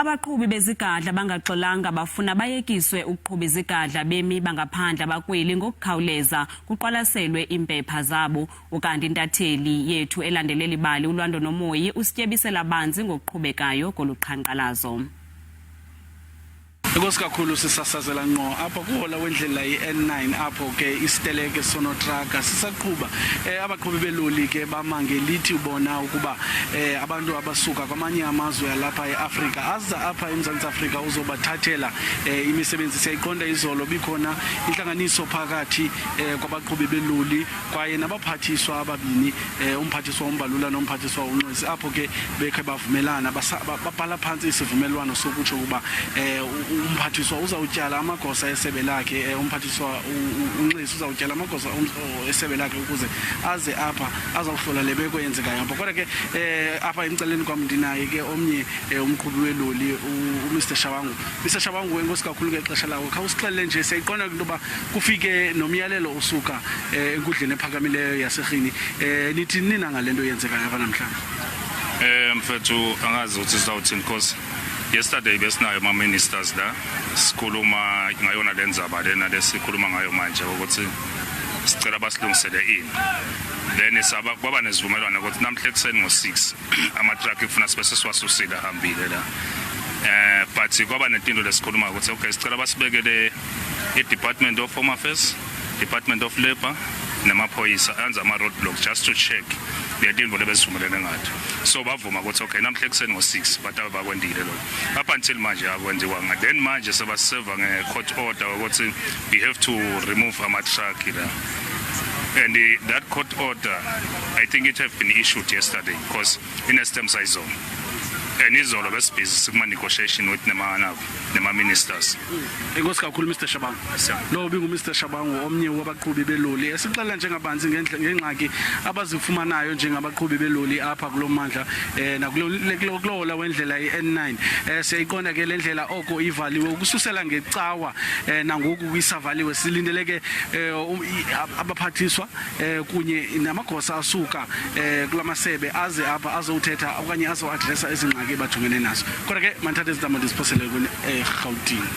Abaqhubi bezigadla bangaxolanga bafuna bayekiswe ukuqhuba izigadla bemi bangaphandle abakweli ngokukhawuleza kuqwalaselwe iimpepha zabo. Ukanti intatheli yethu elandelela ibali uLwando Nomoyi usityebisela banzi ngokuqhubekayo kolu qhankqalazo. Enkosi kakhulu. Sisasazela ngqo apha kuhola wendlela i-N9, apho ke isiteleke sonotraka sisaqhuba. Abaqhubi beloli ke bama ngelithi ubona ukuba abantu abasuka kwamanye amazwe alapha eAfrika aza apha eMzantsi Afrika uzobathathela imisebenzi. Siyayiqonda, izolo bikhona intlanganiso phakathi kwabaqhubi beloli kwaye nabaphathiswa ababini, umphathiswa uMbalula nomphathiswa uNxesi, apho ke bekhe bavumelana, babhala phantsi isivumelwano sokutsho ukuba umphathiswa uzawutyala amagosa esebe lakhe, umphathiswa uNxesi uzawutyala amagosa esebe lakhe ukuze aze apha azawuhlola le meko yenzekayo apha. Kodwa ke apha emcaleni kwam ndinaye ke omnye umqhubi weloli, uMr Shabangu. Mr Shabangu, enkosi kakhulu ngexesha lawo. Khawusixelele nje, siyayiqonda into yoba kufike nomyalelo usuka enkundleni ephakamileyo yaseRhini. Nithi nina ngale nto yenzekayo apha namhlanje? Mfethu, angazi ukuthi sizawuthini, because yesterday besinayo ama ministers la, sikhuluma ngayona lenzaba lena lesikhuluma ngayo manje, ukuthi sicela basilungisele ini. Then saba kwaba nesivumelwano ukuthi namhla ekuseni ngo-6 ama-truck kufuna sibe sesiwasusile, ahambile la. But kwaba netinto lesikhuluma ukuthi okay, sicela basibekele i-Department of Home Affairs, Department of Labour namaphoyisa anze ama-roadblock just to check le tinto lebesivumelene ngato. So bavuma ukuthi okay, namhla ekuseni ngo-6 batabe bakwendile lokho. Up until manje akwenziwanga. Then manje sebaseva nge-court order ukuthi we have to remove ama-truck la, and that court order, I think it have been issued yesterday, because ine-stamp sayizolo, and izolo besibhizi sikuma-negotiation with nema-ministers. Enkosi kakhulu, Mr Shabangu. Lo bingu-Mr Shabangu, omnye wabaqhubi beloli, esixelela njengabanzi ngengxaki abazifumanayo njengabaqhubi beloli apha kulo mmandla nakulo hola wendlela i-N9. Siyayiqonda ke le ndlela oko ivaliwe ukususela ngecawa, nangoku isavaliwe. Silindele ke abaphathiswa kunye namagosa asuka kula masebe aze apha azowuthetha okanye azoadresa ezi ngxaki bajongene nazo. Kodwa ke mandithathe izintambo ndiziphosele kuni eRhawutini.